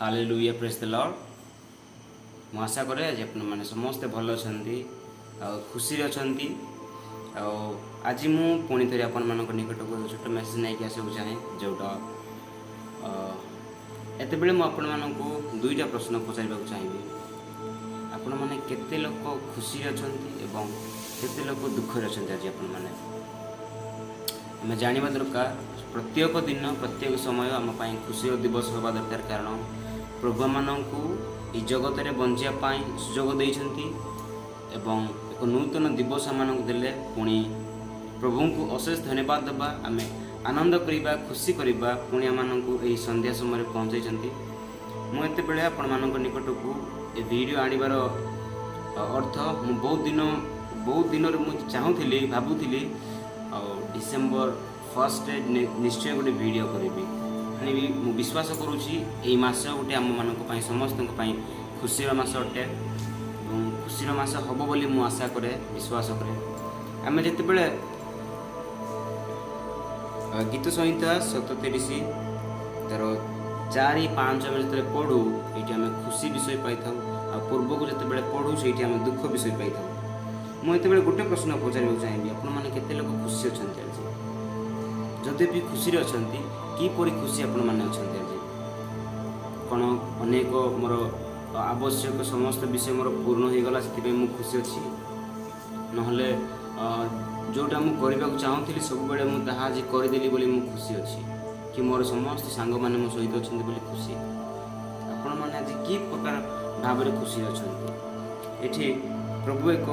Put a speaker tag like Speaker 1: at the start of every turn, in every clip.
Speaker 1: Hallelujah, ପ୍ରେଜ୍ ଦ Lord. ମୁଁ ଆଶା କରେ ଆଜି ଆପଣମାନେ ସମସ୍ତେ ଭଲ ଅଛନ୍ତି ଆଉ ଖୁସିରେ ଅଛନ୍ତି। ଆଉ ଆଜି ମୁଁ ପୁଣି ଥରେ ଆପଣମାନଙ୍କ ନିକଟକୁ ଏକ ଛୋଟ ମେସେଜ୍ ନେଇକି ଆସିବାକୁ ଚାହେଁ, ଯେଉଁଟା ଏତେବେଳେ ମୁଁ ଆପଣମାନଙ୍କୁ ଦୁଇଟା ପ୍ରଶ୍ନ ପଚାରିବାକୁ ଚାହିଁବି। ଆପଣମାନେ କେତେ ଲୋକ ଖୁସିରେ ଅଛନ୍ତି ଏବଂ କେତେ ଲୋକ ଦୁଃଖରେ ଅଛନ୍ତି ଆଜି? ଆପଣମାନେ, ଆମେ ଜାଣିବା ଦରକାର, ପ୍ରତ୍ୟେକ ଦିନ, ପ୍ରତ୍ୟେକ ସମୟ ଆମ ପାଇଁ ଖୁସିର ଦିବସ ହେବା ଦରକାର, କାରଣ ପ୍ରଭୁମାନଙ୍କୁ ଏହି ଜଗତରେ ବଞ୍ଚିବା ପାଇଁ ସୁଯୋଗ ଦେଇଛନ୍ତି ଏବଂ ଏକ ନୂତନ ଦିବସ ଆମମାନଙ୍କୁ ଦେଲେ। ପୁଣି ପ୍ରଭୁଙ୍କୁ ଅଶେଷ ଧନ୍ୟବାଦ ଦେବା, ଆମେ ଆନନ୍ଦ କରିବା, ଖୁସି କରିବା। ପୁଣି ଆମମାନଙ୍କୁ ଏହି ସନ୍ଧ୍ୟା ସମୟରେ ପହଞ୍ଚାଇଛନ୍ତି। ମୁଁ ଏତେବେଳେ ଆପଣମାନଙ୍କ ନିକଟକୁ ଏ ଭିଡ଼ିଓ ଆଣିବାର ଅର୍ଥ, ମୁଁ ବହୁତ ଦିନ, ବହୁତ ଦିନରୁ ମୁଁ ଚାହୁଁଥିଲି, ଭାବୁଥିଲି ଆଉ ଡିସେମ୍ବର ଫାର୍ଷ୍ଟରେ ନିଶ୍ଚୟ ଗୋଟେ ଭିଡ଼ିଓ କରିବି, ଆଣିବି। ମୁଁ ବିଶ୍ୱାସ କରୁଛି, ଏଇ ମାସ ଗୋଟେ ଆମମାନଙ୍କ ପାଇଁ, ସମସ୍ତଙ୍କ ପାଇଁ ଖୁସିର ମାସ ଅଟେ ଏବଂ ଖୁସିର ମାସ ହେବ ବୋଲି ମୁଁ ଆଶା କରେ, ବିଶ୍ୱାସ କରେ। ଆମେ ଯେତେବେଳେ ଗୀତ ସଂହିତା 37 ତାର 4, 5 ଆମେ ଯେତେବେଳେ ପଢ଼ୁ, ଏଇଠି ଆମେ ଖୁସି ବିଷୟ ପାଇଥାଉ। ଆଉ ପୂର୍ବକୁ ଯେତେବେଳେ ପଢ଼ୁ, ସେଇଠି ଆମେ ଦୁଃଖ ବିଷୟ ପାଇଥାଉ। ମୁଁ ଏତେବେଳେ ଗୋଟେ ପ୍ରଶ୍ନ ପଚାରିବାକୁ ଚାହିଁବି, ଆପଣମାନେ କେତେ ଲୋକ ଖୁସି ଅଛନ୍ତି ଆଜି? ଯଦି ବି ଖୁସିରେ ଅଛନ୍ତି, କିପରି ଖୁସି ଆପଣମାନେ ଅଛନ୍ତି ଆଜି? କ'ଣ ଅନେକ ମୋର ଆବଶ୍ୟକ ସମସ୍ତ ବିଷୟ ମୋର ପୂର୍ଣ୍ଣ ହୋଇଗଲା, ସେଥିପାଇଁ ମୁଁ ଖୁସି ଅଛି? ନହେଲେ ଯେଉଁଟା ମୁଁ କରିବାକୁ ଚାହୁଁଥିଲି ସବୁବେଳେ, ମୁଁ ତାହା ଆଜି କରିଦେଲି ବୋଲି ମୁଁ ଖୁସି ଅଛି? କି ମୋର ସମସ୍ତ ସାଙ୍ଗମାନେ ମୋ ସହିତ ଅଛନ୍ତି ବୋଲି ଖୁସି? ଆପଣମାନେ ଆଜି କି ପ୍ରକାର ଭାବରେ ଖୁସି ଅଛନ୍ତି? ଏଠି ପ୍ରଭୁ ଏକ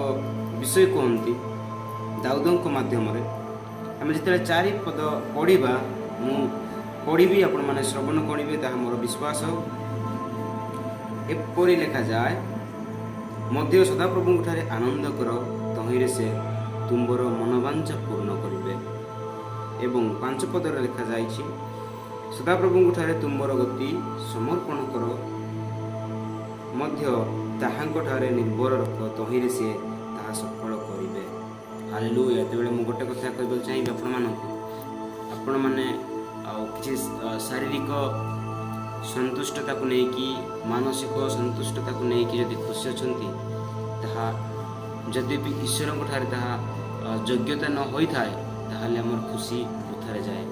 Speaker 1: ବିଷୟ କୁହନ୍ତି ଦାଉଦଙ୍କ ମାଧ୍ୟମରେ। ଆମେ ଯେତେବେଳେ 4 ପଦ ପଢ଼ିବା, ମୁଁ ପଢ଼ିବି, ଆପଣମାନେ ଶ୍ରବଣ କରିବେ, ତାହା ମୋର ବିଶ୍ୱାସ। ଏପରି ଲେଖାଯାଏ, "ମଧ୍ୟ ସଦାପ୍ରଭୁଙ୍କ ଠାରେ ଆନନ୍ଦ କର, ତହିଁରେ ସେ ତୁମ୍ଭର ମନୋବାଞ୍ଛା ପୂର୍ଣ୍ଣ କରିବେ।" ଏବଂ 5 ପଦରେ ଲେଖାଯାଇଛି, "ସଦାପ୍ରଭୁଙ୍କ ଠାରେ ତୁମ୍ଭର ଗତି ସମର୍ପଣ କର, ମଧ୍ୟ ତାହାଙ୍କ ଠାରେ ନିର୍ଭର ରଖ, ତହିଁରେ ସିଏ ତାହା ସଫଳ କରିବେ।" ହାଲେଲୁୟା। ଏତେବେଳେ ମୁଁ ଗୋଟେ କଥା କହିବାକୁ ଚାହିଁବି ଆପଣମାନଙ୍କୁ, ଆପଣମାନେ ଆଉ କିଛି ଶାରୀରିକ ସନ୍ତୁଷ୍ଟତାକୁ ନେଇକି, ମାନସିକ ସନ୍ତୁଷ୍ଟତାକୁ ନେଇକି ଯଦି ଖୁସି ଅଛନ୍ତି, ତାହା ଯଦି ବି ଈଶ୍ୱରଙ୍କ ଠାରେ ତାହା ଯୋଗ୍ୟତା ନ ହୋଇଥାଏ, ତାହେଲେ ଆମର ଖୁସି ବୃଥାରେ ଯାଏ।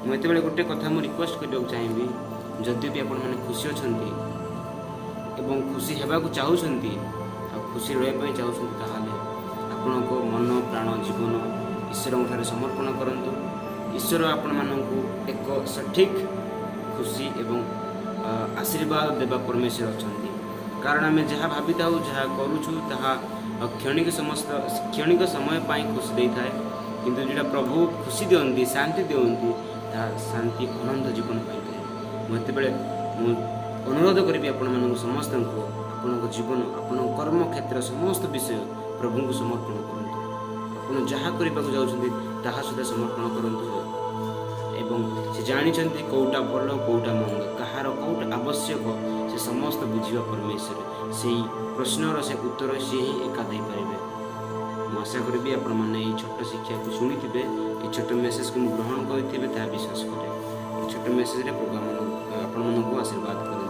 Speaker 1: ମୁଁ ଏତେବେଳେ ଗୋଟେ କଥା ମୁଁ ରିକ୍ୱେଷ୍ଟ କରିବାକୁ ଚାହିଁବି, ଯଦି ବି ଆପଣମାନେ ଖୁସି ଅଛନ୍ତି ଏବଂ ଖୁସି ହେବାକୁ ଚାହୁଁଛନ୍ତି ଆଉ ଖୁସି ରହିବା ପାଇଁ ଚାହୁଁଛନ୍ତି, ତାହେଲେ ଆପଣଙ୍କ ମନ, ପ୍ରାଣ, ଜୀବନ ଈଶ୍ୱରଙ୍କ ଠାରେ ସମର୍ପଣ କରନ୍ତୁ। ଈଶ୍ୱର ଆପଣମାନଙ୍କୁ ଏକ ସଠିକ୍ ଖୁସି ଏବଂ ଆଶୀର୍ବାଦ ଦେବା ପରମେଶ୍ୱର ଅଛନ୍ତି। କାରଣ ଆମେ ଯାହା ଭାବିଥାଉ, ଯାହା କରୁଛୁ, ତାହା କ୍ଷଣିକ ସମୟ ପାଇଁ ଖୁସି ଦେଇଥାଏ। କିନ୍ତୁ ଯେଉଁଟା ପ୍ରଭୁ ଖୁସି ଦିଅନ୍ତି, ଶାନ୍ତି ଦିଅନ୍ତି, ତାହା ଶାନ୍ତି ଅନନ୍ତ ଜୀବନ ପାଇଁ ଥାଏ। ମୁଁ ଏତେବେଳେ ମୁଁ ଅନୁରୋଧ କରିବି ଆପଣମାନଙ୍କୁ ସମସ୍ତଙ୍କୁ, ଆପଣଙ୍କ ଜୀବନ, ଆପଣଙ୍କ କର୍ମକ୍ଷେତ୍ର, ସମସ୍ତ ବିଷୟ ପ୍ରଭୁଙ୍କୁ ସମର୍ପଣ କରନ୍ତୁ। ଆପଣ ଯାହା କରିବାକୁ ଯାଉଛନ୍ତି, ତାହା ସୁଦ୍ଧା ସମର୍ପଣ କରନ୍ତୁ। ଏବଂ ସେ ଜାଣିଛନ୍ତି କେଉଁଟା ଭଲ, କେଉଁଟା ମନ୍ଦ, କାହାର କେଉଁଟା ଆବଶ୍ୟକ, ସେ ସମସ୍ତ ବୁଝିବା ପରମେଶ୍ୱର। ସେଇ ପ୍ରଶ୍ନର ସେ ଉତ୍ତର ସିଏ ହିଁ ଏକା ଦେଇପାରିବେ। ମୁଁ ଆଶା କରିବି ଆପଣମାନେ ଏଇ ଛୋଟ ଶିକ୍ଷାକୁ ଶୁଣିଥିବେ, ଏଇ ଛୋଟ ମେସେଜକୁ ମୁଁ ଗ୍ରହଣ କରିଥିବେ, ତାହା ବିଶ୍ୱାସ କରେ। ଏଇ ଛୋଟ ମେସେଜରେ ପ୍ରଭୁ ଆପଣମାନଙ୍କୁ ଆଶୀର୍ବାଦ କରନ୍ତୁ।